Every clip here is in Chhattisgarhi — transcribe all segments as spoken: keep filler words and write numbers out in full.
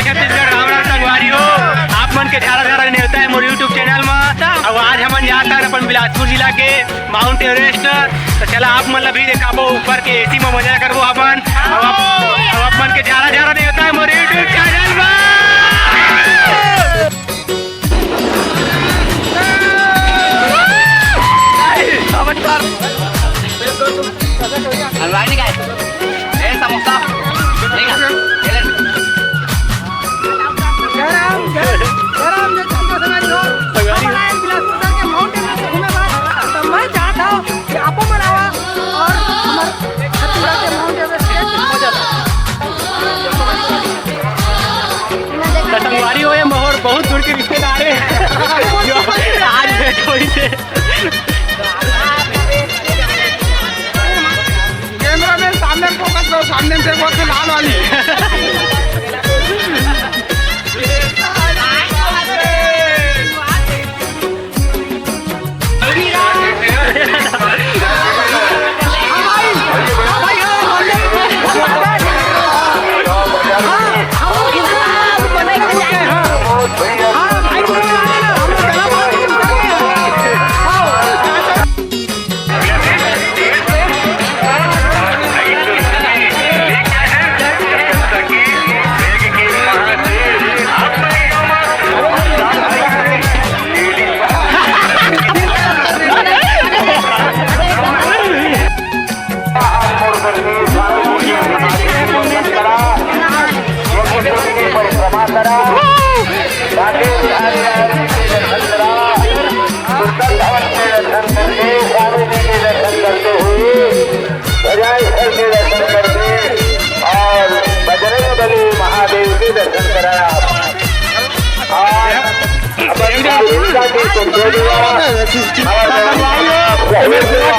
छत्तीसगढ़ राम राम संगवारी हो, आप मन के झारा झारा नेवता है मोर YouTube चैनल में। अब आज हमन जात हन अपन बिलासपुर जिला के माउंट एवरेस्ट। तो चला आप मन ला भी देखाबो, ऊपर के एसी में मजा करबो अपन। अब आप, अब आप मन के झारा झारा नेवता है मोर YouTube चैनल में। हलवाई नहीं खाए। ए, समोसा। ठीक है। ले ले। जय राम, जय, जय राम, जय चंद्र सेनानी हो। संगवारी। हम आए बिलासपुर के माउंट एवरेस्ट घूमे बर, तो मैं चाहता हूँ कि आपो मन आवा और हमर छत्तीसगढ़ के माउंट एवरेस्ट के मजा लो। तो संगवारी हो, ये मोर बहुत दूर के रिश्तेदार है, जो आज भेंट होइस हे। कैमरा मैन सामने फोकस करो, सामने से बहुत लाल वाली। और बजरंग बली महादेव के दर्शन करा। और अपन दुर्गा के कुंडलिया,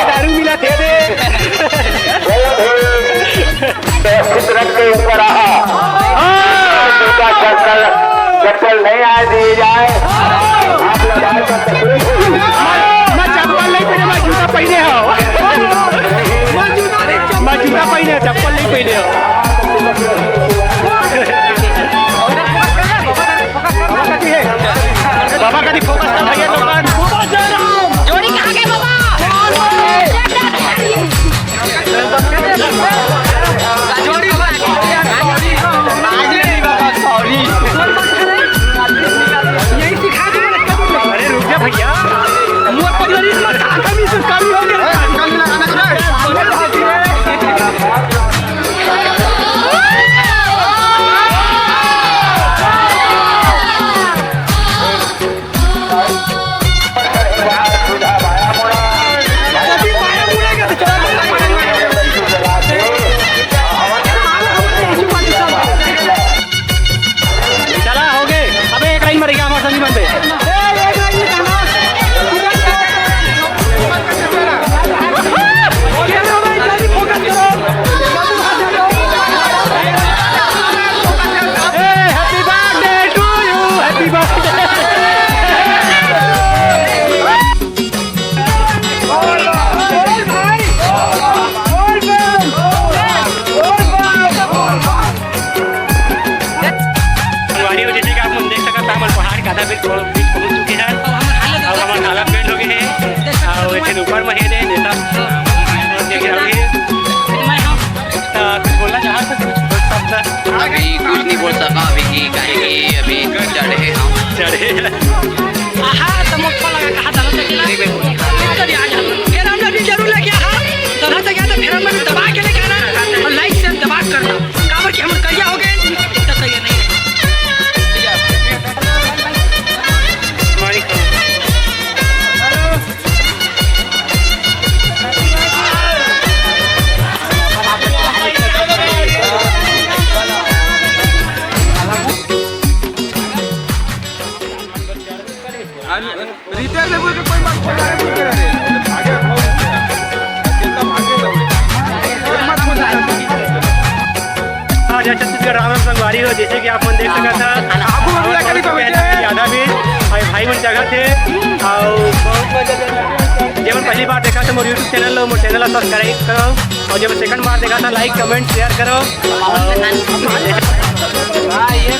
दारू मिला दे दे। व्यवस्थित रख के ऊपर रहा। जूता चप्पल, चप्पल नहीं आए दिए जाए। आप लोग आज तक तकलीफ हुई। मैं चप्पल नहीं पहने, मैं जूता पहने हूँ। मैं जूता पहने, चप्पल नहीं पहने हूँ। बाबा कति फोकस कर भैया लोगन। जोड़ी कहाँ गए बाबा? जोड़ी बाबा, सॉरी। अरे रुक जा भैया, मोर परिवार इतना ताकत भी से कमी हो गया। चला, हो गए। अबे एक लाइन में रहिया, हमारे संगी बन पे। Happy birthday to you, happy birthday। संगवारी हो, जैसे कि आप मन देख सकत हव, हमन पहाड़ के आधा बीच पहुंच चुके हैं। अब हमर हालत बेंड हो गए हैं। और वैसे ऊपर में है रे, नेता। देख रहे हैं। तो कुछ बोलना चाहत हो, कुछ शब्द? अभी कुछ नहीं बोल सका अभी कि काहे कि अभी चढ़े हम। चढ़े। आहा, त मोटका लगा, कहा दलत के ला। इतना भी आज हम। फिर हम लोग भी जरूर लेके आहा। दलत गया तो फिर हम लोग दबा के लेके आना। और like से दबा के करना। काबर कि हम करिया हो गए, इतना सही नहीं है। रितेश ने बोल के कोई बात बोला है, बोल के रहे। आगे भाग, एकदम आगे जाओ। कोई मत बोला है। हाँ, जय छत्तीसगढ़, राम राम संगवारी हो। जैसे कि आप मन देख सकत हव, आपको हम लोग कभी पहुंचे हैं। आधा भी, अउ भाई मन जगह थे, अउ जेमन पहली बार देखत हव मोर YouTube चैनल ला, मोर चैनल ला subscribe करो, अउ जेमन second बार देखत हव, like, comment, share करो। हाँ, ये